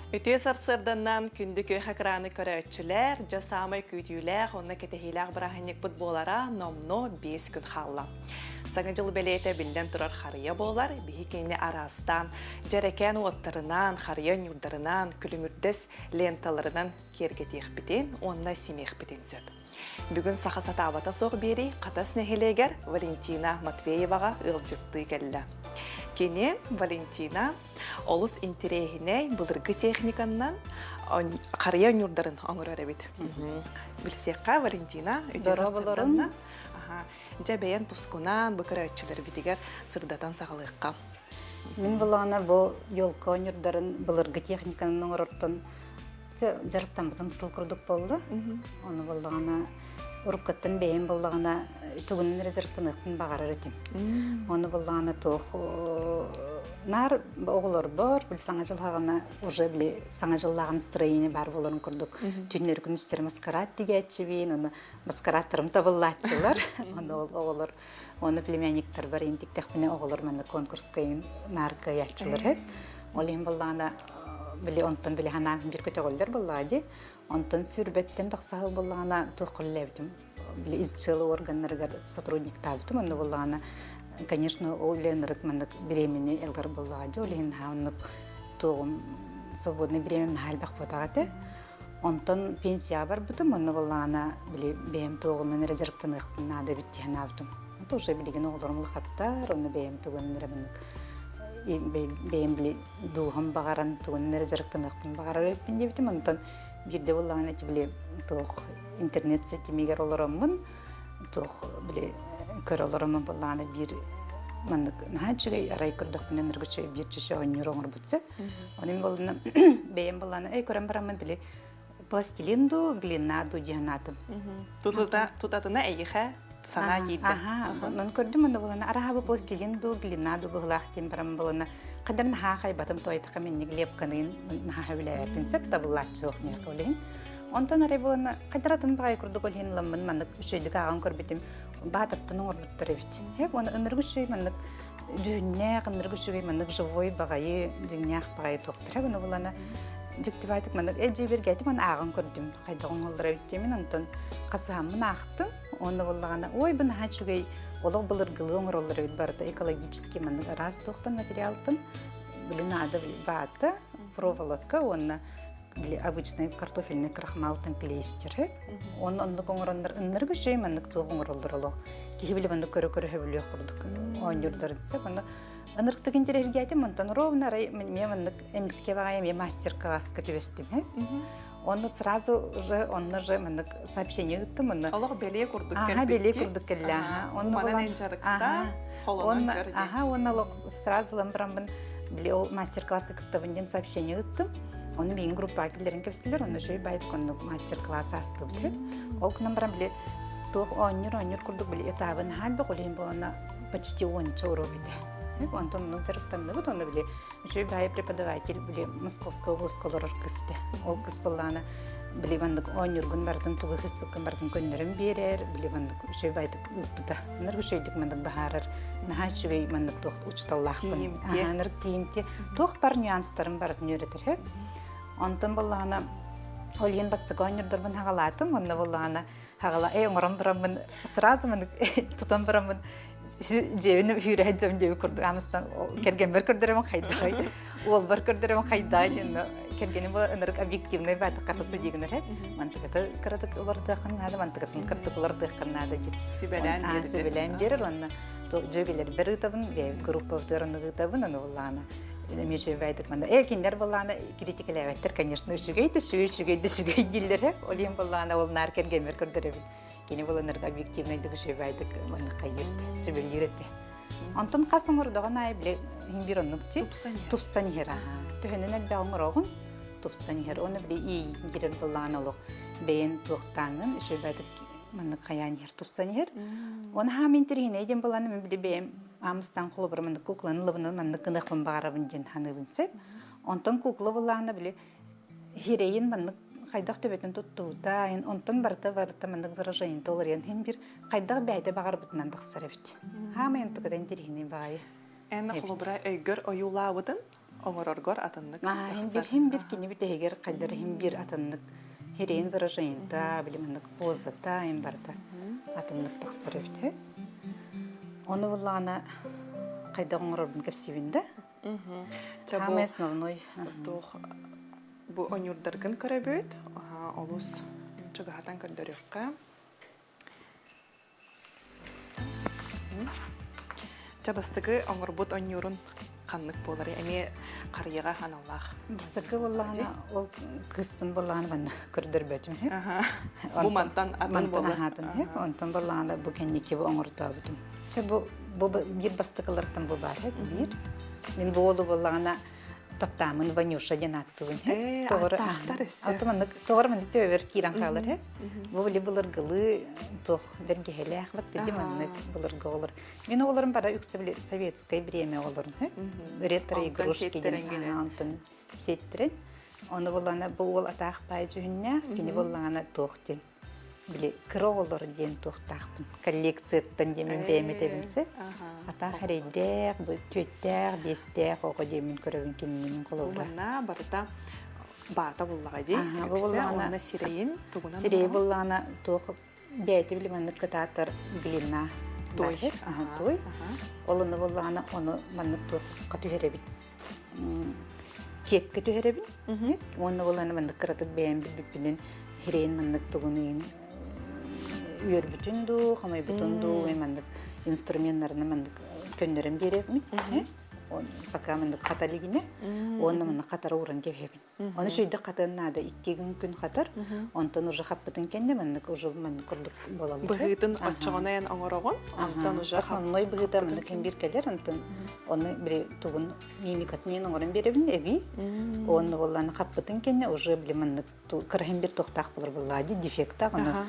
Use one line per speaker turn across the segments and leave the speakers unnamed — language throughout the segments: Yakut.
Үтүө сарсыарданнан күндү күөх экраны көрөөччүлэр, дьэ саамай күүтүүлээх уонна кэтэһиилээх бырааһынньыкпыт буолара номнуо 5 күн хаалла. Саҥа дьыл бэлиэтэ биллэн турар харыйа буолар, биһи кинини араастаан дьэрэкээн уоттарынан, харыйа ньуурдарынан, күлүмүрдэс ленталарынан киэргэтиэхпитин уонна симиэхпитин сөп. Бүгүн саха сатаабата суох биэрии Хатас нэһилиэгэр Валентина Матвееваҕа ыалдьыттыы кэллэ. Кини Валентина олус интэриэһинэй былыргы техниканнан харыйа ньуурдарын оҥорор эбит. Билсиэххэ Валентина
Дорооболорун.
Дьэ бэйэн тускунаан бу көрөөччүлэрбитигэр сырдатан саҕалыахха.
Мин булаана бу елка ньурдарын былыргы техниканан оҥорортон дьарыктаммытым сыл курдук буолла. Ону буоллаҕына уруккуттан бэйэм буоллаҕына тугунан эрэ дьарыктаныахпын баҕарар этим. Ону буоллаҕына туох наар оҕолорбор били саҥа дьылҕаҕына уже били саҥа дьыллааҕы настроение баар буоларын курдук түүннэри күнүстэри маскарад тигээччибин, ону маскарадтарым табыллааччылар. Ону ол оҕолор Оны племянниктарбар интиктэхпинэ оҕолор манна конкурска наар кыайааччылар үһү. Ол иһин буоллаҕына били онтон били ханаан бир көтөҕөллөр буоллаҕа дии. Онтон сүрбэттэн тахсаһыл буоллаҕына туох үлэлээбитим били из целого органнарыгар сотрудниктаабытым онно буоллаҕына конечно ол үлэ маннык бириэмэни элгар буоллаҕа дии. Ол иһин наһаа оннук туоҕум свободный бириэмэм наһаа элбэх буотаҕа этэ. Онтон пенсияҕа барбытым, онно буоллаҕына били бэйэм туоҕунан эрэ дьарыктаныахпын наада эбит дии санаабытым. Это уже билигин оҕолорум улахаттар, онно бэйэм тугунан эрэ маннык бэйэм били дууһам баҕаран тугунан эрэ дьарыктаныахпын баҕарар эбиппин диэбитим. Онтон биирдэ буоллаҕына ити били туох интернет ситимигэр олороммун туох били көрө олороммун буоллаҕына биир маннык наһаа үчүгэй арай көрдөхпүнэ ынырык үчүгэй биир чүчү оонньуур оҥорбут сөп. Онон буоллана бэйэм буоллана эй көрөн бараммын били пластилин дуу, глина дуу диэн аатым.
Тутатына эйиэхэ санаа киирдэ.
Аха, онон көрдүм онно буолана араха бу пластилин дуу, глина дуу быһылаах диэн баран буолана хадар наһаа хайбатым тойтаха минник лепканыын наһаа билээппин сөп табыллааччы суох миэхэ ол иһин. Онтон арай буолана хадаратын баҕайы курдук ол иһин ламмын маннык үчүгэйдик ааҕан көрбүтүм баататтан оҥорбуттар эбит. Хеп уонна ынырык үчүгэй маннык дьүһүннээх, ынырык үчүгэй маннык живой баҕайы, дьиҥнээх баҕайы туохтара гына булана дьиктибаатык маннык эдьиийбэргээтим уонна ааҕан көрдүм хайдах оҥоһуллар эбит диэмин онтон хасыһаммын аахтым уонна буоллаҕына ой бу наһаа үчүгэй олох былыргылыы оҥороллор эбит барыта экологический маннык араас туохтан материалтан били наада баата проволока уонна били обычный картофельный крахмалтан клейстер Онно оннук оҥороннор ыннарык үчүгэй маннык туох оҥороллор олох киһи били маннык көрө-көрө сөбүлүөх курдук оонньуурдарын сөп онно ынырыктык интэриэһиргээтим онтон ровно арай мен маннык эмискэ баҕайы эмиэ мастер-класска түбэстим Онно сразу же онно же маннык сообщение ыыттым онно
олох бэлиэ курдук
аха бэлиэ курдук кэллэ аха
онно манан дьарыкта холонон көр
аха уонна олох сразу ылан бараммын били ол мастер-класска кыттабын диэн сообщение ыыттым Ону миигин группаҕа киллэрэн кэбистилэр, онно үчүгэй баайдык оннук мастер-класс аастыбыт. Ол гынан баран били туох оонньуур-оонньуур курдук били этабын хаалбах ол иһин буолана почти уонча уруок этэ. Онтон оннук дьарыктанныбыт, онно били үчүгэй баайы преподаватель били Московская областка олорор кыз этэ. Ол кыз буоллаҕына били маннык оонньуургун барытын тугу хыспыккын барытын көннөрөн биэрэр, били маннык үчүгэй баайдык ыыппыта. Ынырык үчүгэйдик маннык баһаарар, наһаа үчүгэй маннык туох учуталлаахпын. Ынырык тиийимтиэ. Туох бар нюанстарын барытын үөрэтэр. Онтон буоллаҕына ол иһин бастакы оонньуурдарбын хаҕалаатым, онно буоллаҕына хаҕала эй оҥорон бараммын сразу маннык тутан бараммын дьиэбин үүрэ дьом диэби курдук амыстан кэргэммэр көрдөрөмүн хайдаҕай уолбар көрдөрөмүн хайдаҕай диэн кэргэним була ынырык объективный баатыкката судьигынар мантыката кыратык уларытыаххын наада мантыкатын кыратык уларытыаххын наада диэн
сүбэлээн биэрэр
сүбэлээн биэрэр уонна дьүөгэлэрбэр ыытабын бэйэбит группабытыгар оннук ыытабын аны буллаана эмиэ үчүгэйдик манна э кинилэр буллаана критикэлээбэттэр конечно үчүгэй да үчүгэй үчүгэй да үчүгэй дииллэрэ ол иһин буллаана ол наар кэргэммэр көрдөрөбүн кини буланарга объективнайдык үчүгэйдик манна хайыыр сүбэлиир этэ онтон хас оҥордоҕун аайы били биир оннук ти тупсан иһэр аха төһөнөн элбэх оҥороҕун тупсан иһэр оны били иэйиин кирэр буллаан олох бэйэн туохтааҥҥын үчүгэйдик маннык хайаан иһэр тупсан иһэр оны хаам интэриэһинэй диэн булан мин били бэйэм аамыстан холобура маннык кукланы ылабын маннык гыныахпын баҕарабын диэн саныыбын сөп онтон кукла буллаана били хирэйин маннык хайдах төбөтүн туттубута онтон барыта барыта маннык выражение толоруйан хин бир хайдах бэйэтэ баҕарбытынан тахсар эбит хаамай онтуката интэриэһинэй баҕайы
эн холобура өйгөр ойуулаабытын. Оҥороргор атыннык
Хин бир хин бир кини бүтэһигэр хайдар хин бир атыннык хирэйин выражениета, били маннык позата им барыта атыннык тахсар эбит. Ону буллаҕына хайдах оҥорорбун кэпсиибин да. Самый основной.
Туох бу ойуурдаргын көрөбүт, олус чугаһатан көрдөрүөххэ. Чэ, бастакы оҥорбут оонньуурун ханнык буоларый? Эмиэ харыйаҕа аналлаах.
Бастакы буоллаҕына, ол кыыспын буоллаҕына манна көрдөрбөтүм.
Бу мантан атын буолар.
Аһаатын Онтон буоллаҕына бу кэнники бу оҥортообутум. Чэ, бу бу биир бастакылартан бу баар биир. Мин бу уолу буоллаҕына таптаамын Ванюша диэн ааттыыбын.
Тоҕор
Алтыманнык тоҕор маннык төбөбөр киирэн хаалар һэ. Бу били былыргылыы туох бэргэһэлээх баттыди маннык былыргы оҕолор. Мин оҕолорум бара үксэ били советскай время оҕолорун һэ. Ретро игрушки диэн онтон сиэттэрин. Ону буллаҕына бу уол атаах баай дьүһүннээх, кини буллаҕына туох диэн били кыра оҕолор диэн туохтаахпын коллекцияттан диэмин бэйэм этэбинсэ атаах эрэйдээх бу түөттээх биэстээх оҕо диэмин көрөбүн кининин холобура
манна барыта баата буллаҕа дии үксэ уонна сирэйин тугунан
сирэйи буллаҕына туох бэйэтэ били маннык кытаатар глина
той
той ол ону буллаҕына ону маннык туохха түһэрэбит киэпкэ түһэрэбин уонна буоллаҕына маннык кыратык бэйэм билбиппинэн хирэйин маннык тугун үөрбүтүн дуу хомойбутун дуу маннык инструменнарынан маннык көннөрөн биэрэбин пока маннык хата илигинэ уонна маннык хатара ууран кэбиһэбин Ону сүүйдэх хатыан наада икки күн күн хатар, онтон уже хаппытын кэннэ маннык уже маннык курдук буолаллар.
Быһыытын оччоҕуна эн оҥороҕун, онтон уже
основной быһыыта маннык ким биир кэлэр, онтон ону били тугун мимикатын иэн оҥорон биэрэбин эбии. Уонна буоллаана хаппытын кэннэ уже били маннык кыраһын бир туохтаах болар буоллаа дии дефектаах ону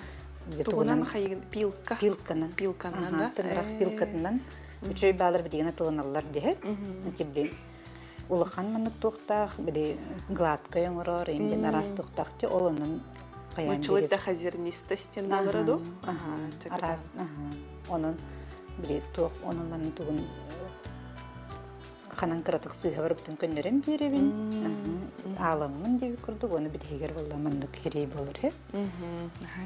тугунан хайыгын пилка
пилканан
пилканан да
тыҥырах пилкатынан үчүгэй баалар билигин атыланаллар диһэ били улахан маннык туохтаах, били гладкай оҥорор, индин араас туохтаах ти ол онон
хайаан Мучулы да хазернистость налара ду?
Араас, онон били туох онон манны тугун ханан кыратык сыыһа барбытын көннөрөн биэрэбин. Ааламмын диэбит курдук, оны битиһигэр буолла маннык хирей болор хэ.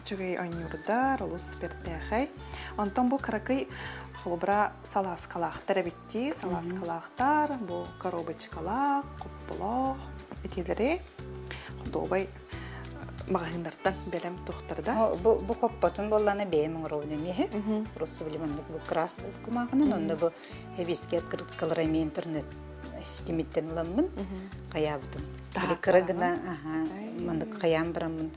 Үчүгэй оонньуурдар, олус бэртээхэй. Онтон бу кыракый холобура салааскалаахтар эбиттии, салааскалаахтар, бу коробочкалаах, хопполоох итилэри ходуобай маҕаһыыннартан бэлэм туохтарда.
Бу бу хоппотун буоллаана бэйэм оҥоробун эмиэ. Просто били маннык бу крафт кумааҕынан онно бу эбиэскэ открыткалара эмиэ интернет ситимиттэн ыламмын хайаабытым. Били кыра гына маннык хайаан бараммын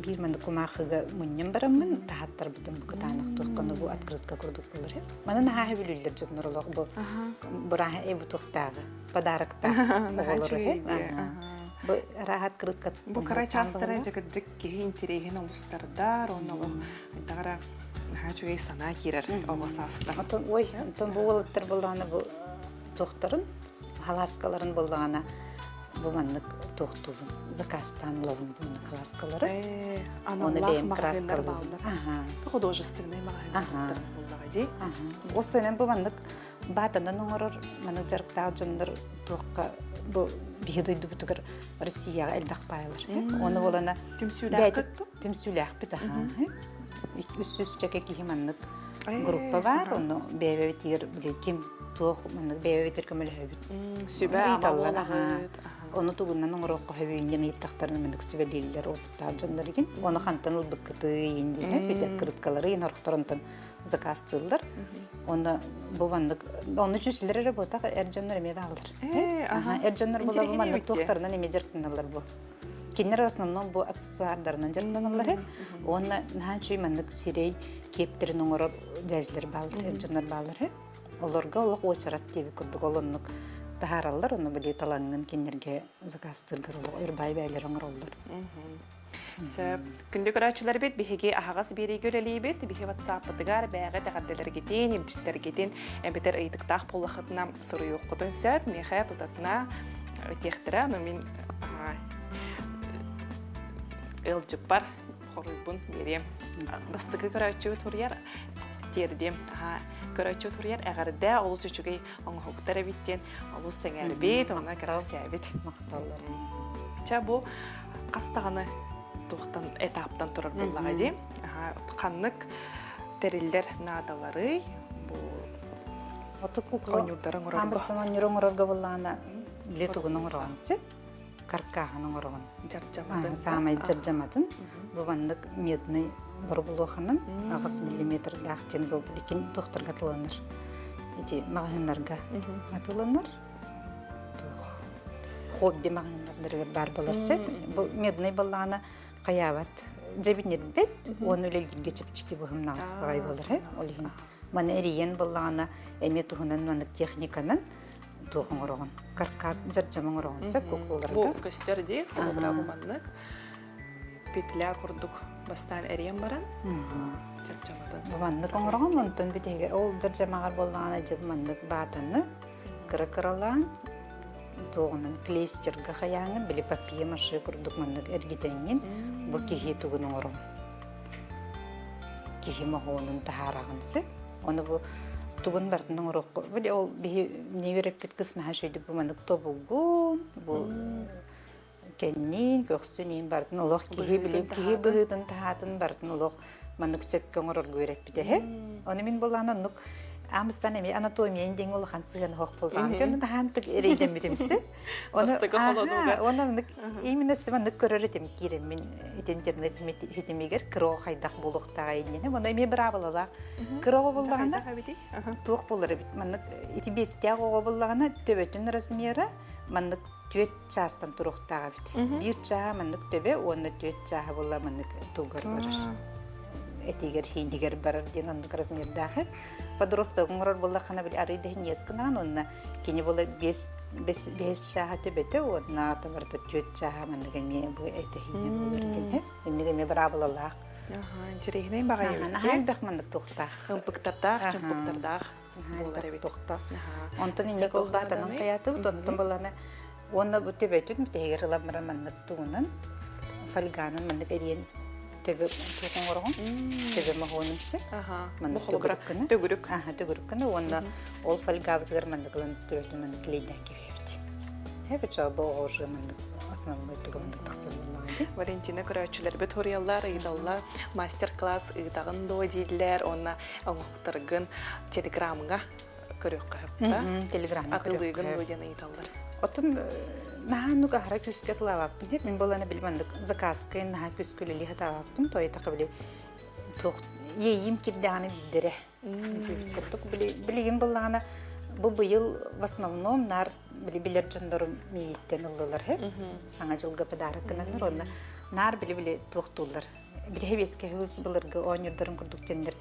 биир маннык кумаахыга мунньан бараммын таһаттарбытым бу кытаанах туохханы бу открытка курдук буолар. Маны наһаа бүлүүллэр дьоннор олох бу бырааһа э бу туохтааҕы подароктаах оҕолору бу арааһа открытка
Бу кыра чаастара дьэ киһи интэриэһин олустардар, онно олох Таҕара наһаа үчүгэй санаа киирэр оҕо сааста.
Отон ой, онтон бу уолаттар буоллаҕына бу туохтарын, халааскаларын буоллаҕына бу маннык туохтуубун, заказтаан ылабын бу маннык халааскалары.
Ээ, аналлаах маҕаһыыннар бааллар. Художественнай маҕаһыыннар буоллаҕа дии.
Уопсайынан бу маннык баатанан оҥорор маннык дьарыктаах дьоннор туохха бу биһи дойдубутугар Россияҕа элбэх баайлар. Оны буолана
Түмсүүлээххит
Түмсүүлээхпит аһаа. Үс чэкэ киһи маннык группа бар, ону бэйэбитигэр били ким туох маннык бэйэбитигэр көмөлөһөбүт.
Сүбэ ама буолаҕыт.
Ону тугунан оҥоруохха сөбүйүн диэн ыйыттахтарына маннык сүбэлииллэр опыттаах дьоннор игин. Ону хантан ылбыккытый диэн бит открыткалары иин орохторонтон заказтыыллар. Онно бу маннык онну үчүсүлэр эрэ буотах эр дьоннор эмиэ бааллар. Эр дьоннор була бу маннык туохтарынан эмиэ дьарыктаналлар бу. Кинилэр в основном бу аксессуардарынан дьарыктаналлар уонна наһаа үчүгэй маннык сирэй киэптэрин оҥорор дьээдьилэр бааллар, эр дьоннор бааллар. Олорго олох уочарат диэбит курдук ол оннук таһаараллар, ону били талаҥҥын кинилэргэ заказтыыргар олох ырбаай бэйэлэр оҥороллор.
Сөп. Күндү көрөөччүлэрбит, биһиги аһаҕас биэриигэ үлэлиибит. Биһи WhatsApp-пытыгар бэйэҕит эҕэрдэлэргитин, илдьиттэргитин эбэтэр ыйытыктаах буоллаххытына суруйуоххутун сөп. Миэхэ тутатына этиэхтэрэ, ону мин ыалдьыппар хоруйбун биэриэм. Бастакы көрөөччүбүт суруйар. Тиэрдиэм. Көрөөччү туруйар эҕэрдэ олус үчүгэй оҥоһуктар эбит диэн олус сэҥээрбит, онно кэрэхсээбит.
Махталлар.
Чэ бу хас даҕаны туохтан этаптан турар буоллаҕа дии. Ханнык тэриллэр наадаларый бу
Оту кукла
оонньуурдары оҥорорго?
Амбыстан оонньуур оҥорорго буоллаҕына били тугун оҥороҕун сөп, каркааһын оҥороҕун.
Дьардьаматын.
Саамай дьардьаматын. Бу маннык медный боробулуоханан 8 миллиметрдаах диэн бу билигин туохтарга атыланар. Ити маҕаһыыннарга атыланар. Туох хобби маҕаһыыннардарыгар баар буолар сөп. Бу медный баллаана хайаабат дьэбинирбэт уонна үлэлииргэ чэпчэки быһымнаҕас баҕай буолар. Ол иһин маны эрийэн буоллаҕына эмиэ туһунан маннык техниканан туох оҥороҕун каркас дьардьама оҥороҕун сөп куклаларга
бу көстөр дии холобура бу маннык петля курдук бастаан эрийэн баран дьардьаматын
бу маннык оҥороҕун онтон бүтэһигэ ол дьардьамаҕар буоллаҕына дьэ маннык баатаны кыра кыралаан туоҕунан клейстерга хайааҥын били папье маше курдук маннык эргитэҥҥин бу киһи тугун оҥорон киһи моһуонун таһаараҕын сөп ону бу тугун барытын оҥоруохху били ол биһи не үөрэппит кыс наһаа үчүгэйдик бу маннык тобулгун бу кэннин көхсүн иин барытын олох киһи били киһи быһыытын таһаатын барытын олох маннык сөпкө оҥорорго үөрэппит эһэ ону мин буоллаҕына оннук аамыстан эмиэ анатомиян диэн улахан сыһыан оһох буоллаҕым дьону таһаантык эрэйдэммитимсэ
ону
оны оннук именно маннык көрөр этим киирэммин ити интернет хитимигэр кыра хайдах буолуохтааҕа иннинэ ону эмиэ быраабылалаах кыра оҕо буоллаҕына туох буолар эбит маннык ити биэстээх оҕо буоллаҕына төбөтүн размера маннык түөрт чаастан туруохтаах эбит. Биир чааһа маннык төбө уонна түөрт чааһа буолла маннык тугар барар. Этигэр хиинигэр барар диэн оннук размердаах. Подросток оҥорор буоллаххына били арый да хиньиэс гынаан уонна кини буола биэс бэс чааһа төбөтө уонна ата барыта түөрт чааһа маннык эмиэ бу этэ хиинэ буолар диэн. Инник эмиэ быраабылалаах.
Интэриэһинэй баҕайы эбит.
Наһаа элбэх маннык туохтаах.
Ымпыктардаах, чымпыктардаах. буолар эбит.
Онтон инник ол баатанан хайаатыбыт, онтон баланы уонна бу төбөтүн бүтэһигэр ылан баран маннык тугунан фольганан маннык эриэн төбө туох оҥороҕун төбө моһуонун сөп маннык төгүрүк гына
төгүрүк
аха төгүрүк гына уонна ол фольгабытыгар маннык ылан төбөтүн маннык клейдээн кэбиһэбит Эбит маннык основной туга маннык тахсар буоллаҕа
Валентина көрөөччүлэрбит хоруйаллар, ыйыталлар, мастер-класс ыытаҕын дуо дииллэр уонна оҥоһуктаргын телеграмҥа көрүөххэ сөп да?
Телеграмҥа
Атылыыгын дуо диэн ыйыталлар.
Оттон наһаа оннук аһара күүскэ атылаабаппын. Мин буолана били маннык заказка наһаа күүскэ үлэлии сатаабаппын. Тойтаха били туох иэйиим кирдэҕинэ билдэрэ. Курдук билигин буллаҕына бу быйыл в основном наар били билэр дьоннорум миигиттэн ыллылар саҥа дьылга подарок гынаннар уонна наар били били туохтууллар били хэбиэскэ хус былыргы оонньуурдарын курдук теннер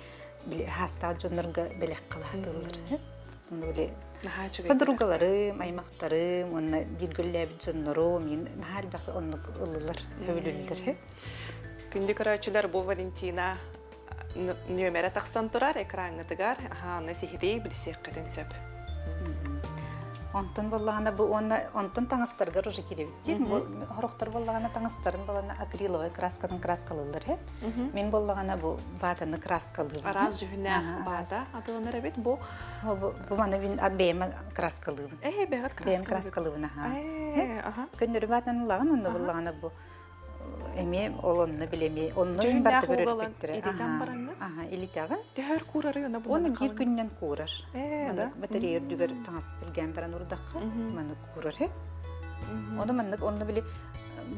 били хаастаах дьоннорго бэлэх халаатыллар били подругаларым аймахтарым уонна бииргэлээбит дьоннорум мин наһаа элбэх оннук ыллылар хөбүлүүллэр
Күндү көрөөччүлэр бу Валентина нүөмэрэ тахсан турар экраҥҥытыгар аһааны сиһилии билсиэххитин сөп.
Онтон буоллаҕына бу уонна онтон таҥастаргар уже киирэбит Бу хорохтор буоллаҕына таҥастарын буоллаҕына акриловай краскатын краскалыыллар һэ. Мин буоллаҕына бу ватаны краскалыыбын.
Араас дьүһүннээх вата атыланар эбит бу.
Бу маны мин бэйэм краскалыыбын.
Ээ бэйэҕит
краскалыыбын. Бэйэм краскалыыбын аха. Көннөрү ватаны ылаҕын онно буоллаҕына бу Эмиэ ол онно билэми онно
Дьүһүннээх уугалан илитэн бараҥҥын?
Аха, илитэҕин.
Төһөр куурарый онно
Уонна биир күнүнэн куурар. Маннык батарея үрдүгэр таҥас тилгээн баран урдахха маннык куурар һэ. Ону маннык онно били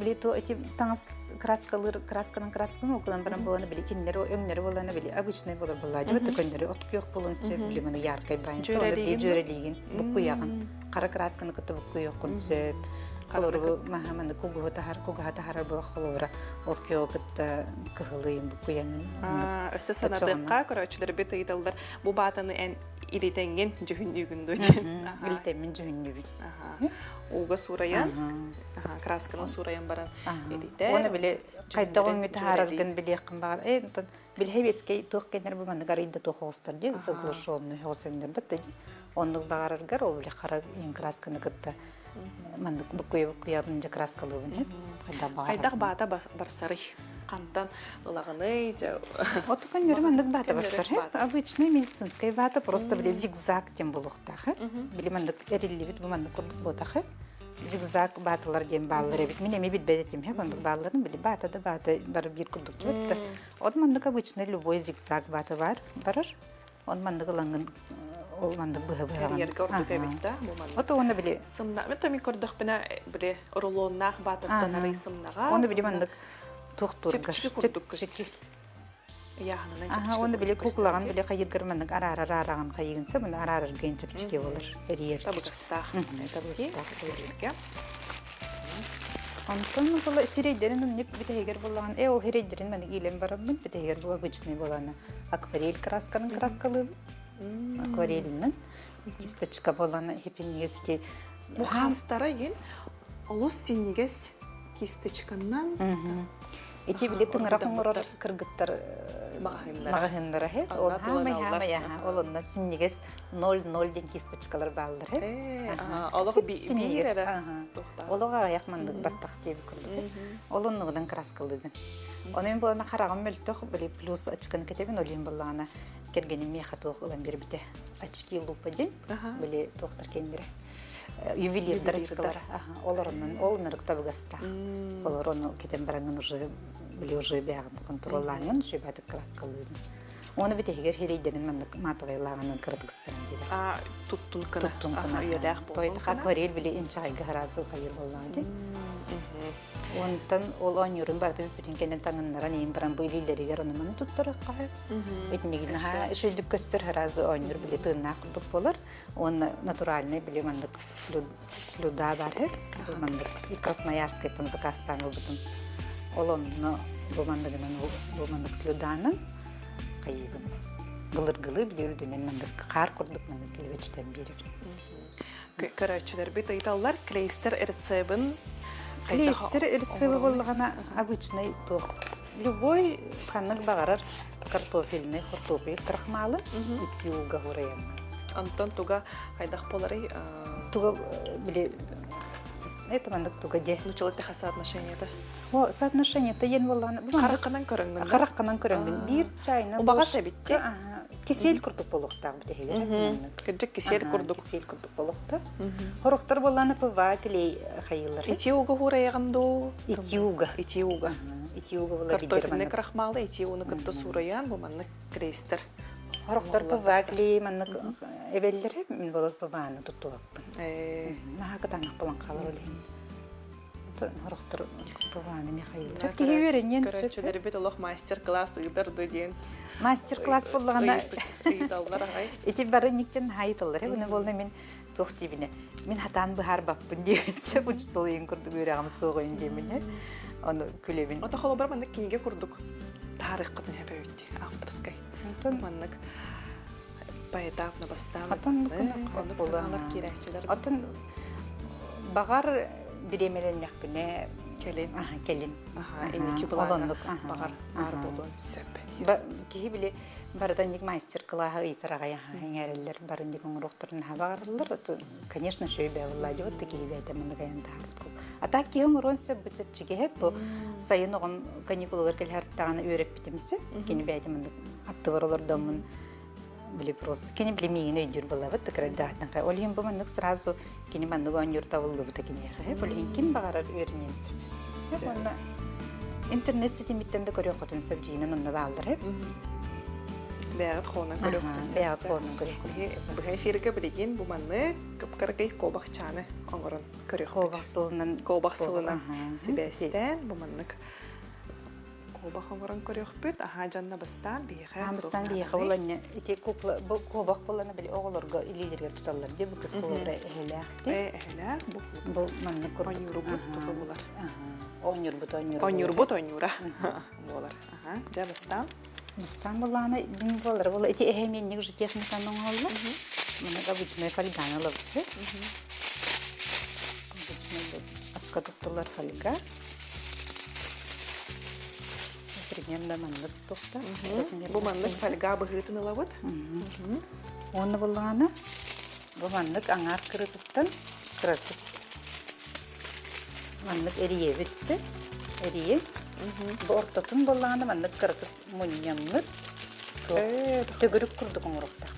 били то эти таҥас краскалыр красканан красканан ол баран буолана били кинилэр өҥнөрү буолана били обычный болар буолла дьыбыт көннөрү от күөх болун сөп били маны яркай байын соны дьүөрэлиигин буккуйаҕын хара красканы кытта буккуйуоххун сөп. Холобура маһа манна кугуһу таһар, кугаһа таһарар була холобура ол күөҕү кытта кыһылыйын буккуйаҥын.
Өссө санатыахха көрөөччүлэрбит ыйыталлар бу баатаны эн илитэҥҥин дьүһүннүүгүн дуо диэн.
Илитэммин дьүһүннүүбүн.
Ууга суурайан, красканы суурайан баран илитэ.
Уонна били хайдах өҥү таһаараргын билиэххин баҕар. Э, Билһэбиэскэй туох кэннэр бу маннык арыйда туох оҕустар диэн заглушенный оҕус өҥнөрбөт да дии. Оннук баҕараргар ол били хара красканы кытта маннык буккуйа буккуйабын дьэ краскалыыбын хайдах баҕарар.
Хайдах баата барсарый? хантан ылаҕыный?
От көннөрү маннык баата барсар. Обычный медицинская вата просто били зигзаг диэн буолуохтаах. Били маннык эриллибит бу маннык курдук буотах. Зигзаг бааталар диэн бааллар эбит. Мин эмиэ билбэт этим. Маннык баалларын били баата да баата бары биир курдук түбэттэ. От маннык обычный любой зигзаг баата бар барар. Он маннык ылаҥын ол маннык быһа быһаҕын.
Эрийэргэ ордук эбит да бу маннык.
Ото уонна били
сымна мен томи көрдөхпүнэ били рулоннаах баататтан арый сымнаҕа.
Оны били маннык туохтуурга
чэпчэки курдук
чэпчэки.
Ыйааһынынан
Аха
чэпчэки
уонна били
курдук
куклаҕын били хайыргар маннык араарар аараҕын хайыгынса маны араараргын чэпчэки болар эрийэр.
Табыгастаах.
Табыгастаах. Онтон була сирэйдэрин умньук бүтэһигэр буллаҕын э ол сирэйдэрин маны иилэн бараммын бүтэһигэр бу обычный буолана акварель красканан краскалыыбын акварелинэн кисточка буолана хипиннигес ити
Бу хаастара игин олус синньигэс кисточканнан
Ити били тыҥырах оҥорор кыргыттар маҕаһыыннара хэ ол хаамай хаамай ол онно синньигэс 0-0 диэн кисточкалар бааллар
Олох биир эрэ
Олох аҕыйах маннык баттах диэбит курдук. Ол оннугунан краскалыыгын. Ону мин буолана хараҕым мөлтөх, били плюс очканы кэтэбин, ол иһин буоллаҕына кэргэним миэхэ туох ылан биэрбитэ. Очки лупа диэн, били туохтар кэннирэ. Ювелирдар очкалара. Олороннон ол ынырык табыгастаах. Олор ону кэтэн бараҥын уже били уже бэҕин контроллааҥын, шөбәтик краскалыыгын. Оны бүтэһигэр хирэйдэрин маннык маатабайлааҕынан кыратык ыстаран биэрэр.
А туттун кына.
Туттун кына.
Үйэлээх
буоллун. Акварель били инчэҕэйгэ сразу хайыр буоллаҕа дии. Онтон ол оонньуурун барыта бүтүн кэннин таҥыннаран иин баран бу илиилэригэр ону маны туттарыахха сөп. Итиннигин наһаа үчүгдүк көстөр сразу оонньуур били тыыннаах курдук буолар. Уонна натуральный били маннык слюда бар үһү. Бу маннык Красноярскайтан заказтаан ылбытым. Ол онно бу манныгынан бу маннык слюданан хайыыбын. Былыргылыы били үрдүнэн маннык хаар курдук маннык килбэчитэн биэрэбин.
Көрөөччүлэрбит ыйыталлар клейстер рецебин
Клейстер рецебы буоллаҕына обычный туох любой ханнык баҕарар картофельный хортуопуй крахмалы икки ууга хурайаҥҥын.
Онтон туга хайдах буоларый?
Туга били это маннык туга де.
Нучала теха соотношение-то?
О, соотношение-то ен боллаҕына
Харахханан көрөҥҥүн.
Харахханан көрөҥҥүн. Биир чайна
Убаҕас эбитти.
Кисель курдук буолуохтаах бүтэһигэр.
Кырдьык кисель курдук.
Кисель курдук буолуохтаах. Хорохтор буоллаана ПВА клей хайыылар.
Итиуга хуурайаҕын дуу?
Итиуга.
Итиуга.
Итиуга була
Картофельный крахмалы итиуну кытта суурайан бу маннык крейстер.
Хорохтор ПВА клей маннык эбэллэр мин болот ПВАны туттубаппын. Наһаа кытаанах болон хаалар ол иһин. Хорохтор ПВАны Михаил. Киһи үөрэнниэн сөп.
Көрөөччүлэрбит олох мастер-класс ыытар ду диэн.
Мастер-класс боллаҕына
ыйыталлар аҕай.
Ити бары никтен хайыталлар. Буну болна мин туох диибинэ мин хатаан быһаарбаппын диэбин сөп учуутал курдук үөрэҕим суоҕуйун диэминэ ону күлэбин
Ото холобур маннык кинигэ курдук таарыаххытын хэпэбит авторскай маннык поэтапно бастаан
Отон
оннук санаалар киирээччилэр
Отон баҕар бириэмэлэннэхпинэ
кэлин
кэлин
инники былааҥҥа баҕар баар буолуон сөп
киһи били Барытанник мастер-кылааһы ыйытар аҕай эҥээрэллэр барынник оҥоруохтарын наһаа баҕараллар. Конечно, үчүгэй бэйэ вот киһи бэйэтэ маннык айан таһаарбыт кул. А так киһи оҥоруон сөп бу чэпчэки бу сайын оҕом каникулугар кэлһэртэҕинэ үөрэппитим сөп. Кини бэйэтэ маннык аттыбар олордоммун били просто кини били миигин өйдүүр буолабыт тыкырайдаатан хай ол иһин бу маннык сразу кини маннык оонньуур табыллыбыта киниэхэ ол иһин ким баҕарар үөрэниэн сөп уонна интернет ситимиттэн да көрүөххүтүн сөп дьиинэн онно бааллар эп
бэйэҕит хоонон көрүөххүтүн сөп
бэйэҕит хоонон көрүөххүтүн сөп
быһа эфиргэ билигин бу маннык кып-кыракый куобахчааны оҥорон көрүөхпүт
куобах сылынан
куобах сылынан сибээстээн бу маннык Куобах оҥорон көрүөхпүт. Аһаа дьонно бастаан биһиэхэ
Аан бастаан биһиэхэ буланньа ити кукла бу куобах булана били оҕолорго илиилэригэр туталлар дии бу кыс кулубра эһэлээх дии.
Э эһэлээх бу
бу маннык курдук
Онньуурбут тугу булар?
Оонньуурбут оонньуура.
Оонньуурбут оонньуура буолар. Аха дьэ бастаан.
Бастаан булаана дин буолар була ити эһэ миэнник уже техниканы оҥоһоллор. Маннык обычная фольганы ылабыт. Обычный аска туттулар фольга. Примерно маннык тухта.
Бу маннык фольга быһыытын ылабыт.
Уонна буллаҕына бу маннык аҥаар кырытыттан кыратык маннык эрийэбит эрийэн. Бу ортотун буоллаҕына маннык кыратык мунньаммыт төгүрүк курдук оҥоруохтаах.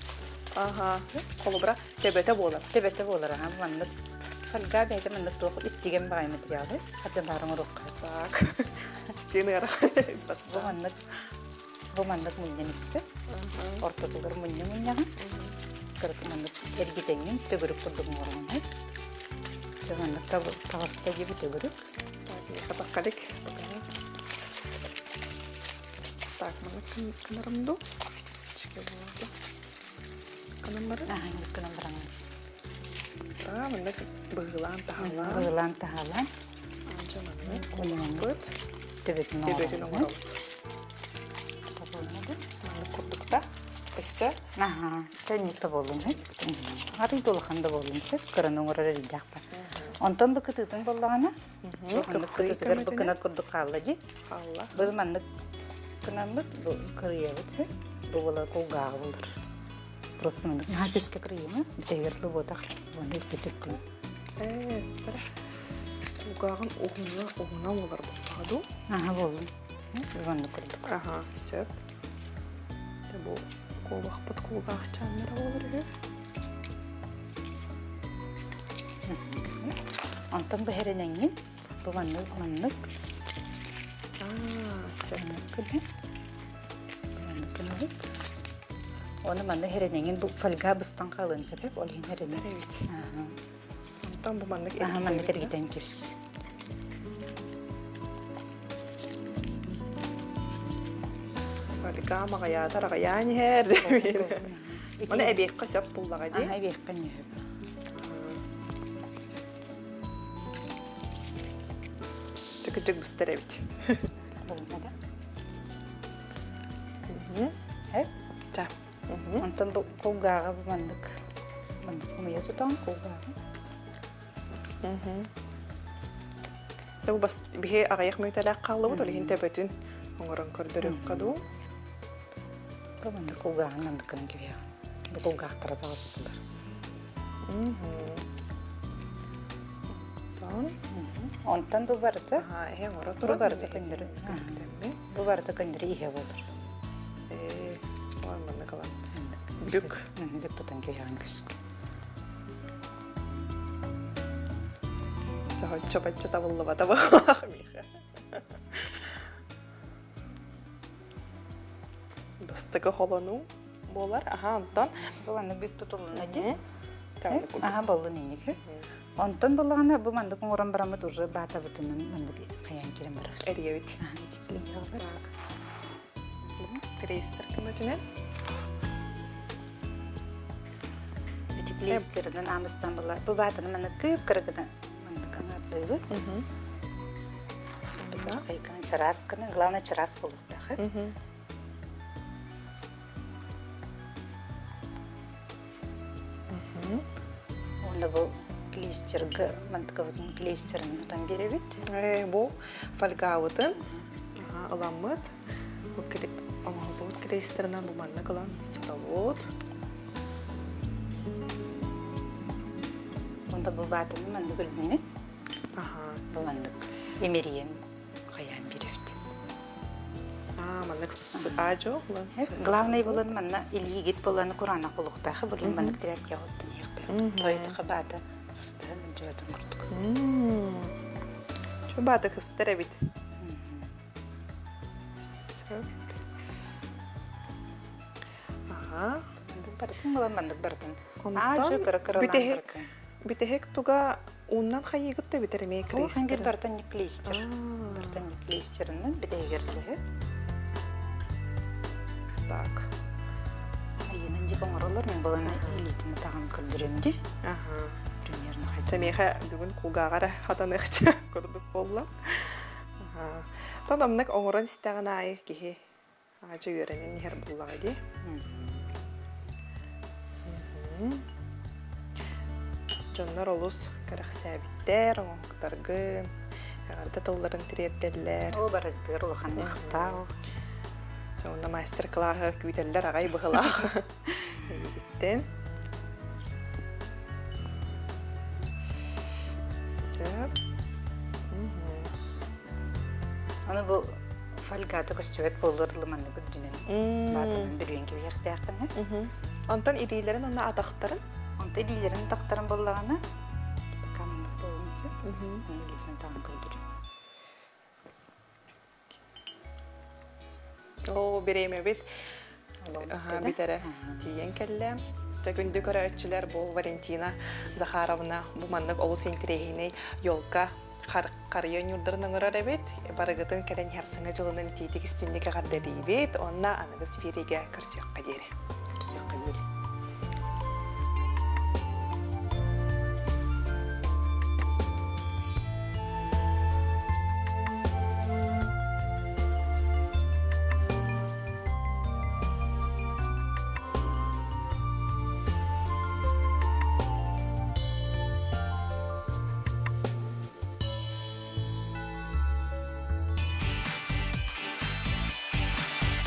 Аха, холобура төбөтө буолар.
Төбөтө буолар, аха, маннык фольга бэйэтэ маннык туох истигэн баҕайы материалы хата баар оҥоруохха.
Так. Стены ыарахан.
Бу маннык бу маннык мунньан истэ. Ортотугар мунньа мунньаҕын. Кыракы маннык эргитэҥҥин төгүрүк курдук оҥороҕун. Дьэ маннык таҕыста диэби төгүрүк.
Хатаххалик. Так, маннык кынарым ду. Чике буолду. Кынан баран?
Аха, кынан баран.
А, маннык быһыылаан таһалаан.
Быһыылаан таһалаан.
Анча маннык оҥоробут.
Төбөтүн
Төбөтүн оҥоробут. Маннык курдукта. Өссө?
Аха, тэнник да буоллун. Арый да улахан да буоллун сөп, кыраны оҥорор эрийдээх Онтон бу кытыытын буоллаҕына, маннык кытыытыгар бу кына курдук хаалла дии.
Хаалла.
Бу маннык кынаммыт, бу кырыйабыт, бу була кулгааҕы булар. Просто маннык наһаа түскэ кырыйыма, бүтэһигэр лубуотах уонна үттүтүттүн.
Ээ, кулгааҕын уһуна уһуна буолар буоллаҕа дуу?
Аха буоллун. Маннык курдук.
Аха, сөп. Бу куобахпыт кулгаахчааннара буолар үһү.
Онтон бэһэринэҥҥин бу маннык маннык маннык гынабыт. Оны манны хэрэнэҥин бу фольга быстан хаалыан сөп ол иһин хэрэнэ.
Онтон бу маннык
маннык эргитэн кирс.
Фольга маҕайаатар аҕайаан иһэр. Оны эбиэххэ сөп буллаҕа дии.
Аха эбиэххэ сөп.
Чыкычык быстар эбит.
Булмада.
Э? Ча.
Онтон бу кулгааҕы бу маннык маннык умуйа тутан кулгааҕы.
Бу бас биһи аҕыйах мүнүүтэлээх хааллыбыт, ол иһин төбөтүн оҥорон көрдөрүөххэ дуу.
Бу маннык кулгааҕын маннык гынан кэбиһэҕин. Бу кулгаахтара таҕыстылар.
Онтон
Онтон бу барыта
эһэ оҥоро
бу барыта көннөрү бу барыта көннөрү иһэ буолар.
Ээ, маннык ылан. Бүк.
Бүк тутан кэбиһэҕин күскэ.
Чопачча табыллыбата баҕалаах миэхэ. Бастакы холонуу буолар. Аха, онтон
Бу маннык бүк тутулунна дии. Аха, боллун инник. Онтон буллаҕына бу маннык оҥорон бараммыт уже баатабытынан маннык хайаан киирэн барар.
Эрийэбит. Крейстер көмөтүнэн.
Ити клейстеринэн аамыстан була. Бу баатаны маннык кыып-кырыгына маннык аҥардыыбыт. Хайкан чараас гына, главное чараас буолуохтаах. Уонна бу клейстерга мантыкабытын клейстерин тутан биэрэбит.
Бу фольгабытын ыламмыт оҥоһуллубут клейстеринэн бу маннык ылан сотобут.
Онто бу баатыны маннык өлбүнү. Бу маннык имириен хайаан биэрэбит.
Маннык аажо
Главный булан манна илиигит булан кураанах булуктаах булун маннык тирээпкэ оттун иэхтэ. Тойутаха баата сыстыһан ылдьыбатын курдук.
Чу баата кыстар эбит. Аха.
Барытын булан маннык барытын.
Онтон бүтэһик бүтэһик туга Ууннан хайыыгыт да эбитэр эмиэ
клейстер. Ол бартан не клейстер. Бартан не клейстеринэн бүтэһигэр
Так.
Айынан дип оҥороллор, мен баланы илиитин атаҕын көрдөрөм ди.
Аха.
Примерно хотя.
Миэхэ бүгүн кулгааҕар хатаныахча курдук буолла. Аха. Тон омнук оҥорон истэҕин аайы киһи Аадьа үөрэнэн иһэр буоллаҕа дии. Дьоннор олус кэрэхсээбиттэр, оҥоһуктаргын, эҕэрдэ тылларын тириэрдэллэр.
Ол барытыгар улахан махтал.
Дьэ, онно мастер-классы күүтэллэр аҕай быһылаах. Эйигиттэн. Сөп.
Аны бу Фольгата көстүбэт буоллар ылыманнык үрдүнэн баатанан бүрүйэн кэбиһиэхтээххинэ.
Онтон илиилэрин уонна атахтарын?
Онтон илиилэрин атахтарын буоллаҕына пока маннык буолуон сөп. Илиитин таҕан көрдөрүү.
Оо, бириэмэбит бүтэрэ тиийэн кэллэ. Дьэ, күндү көрөөччүлэр, бу Валентина Захаровна бу маннык олус интэриэһинэй елка харыйа ньуурдарын оҥорор эбит. Барыгытын кэлэн иһэр саҥа дьылынан итиитик истинник эҕэрдэлиибит. Уонна аныгыс биэриигэ көрсүөххэ диэри.
Көрсүөххэ диэри.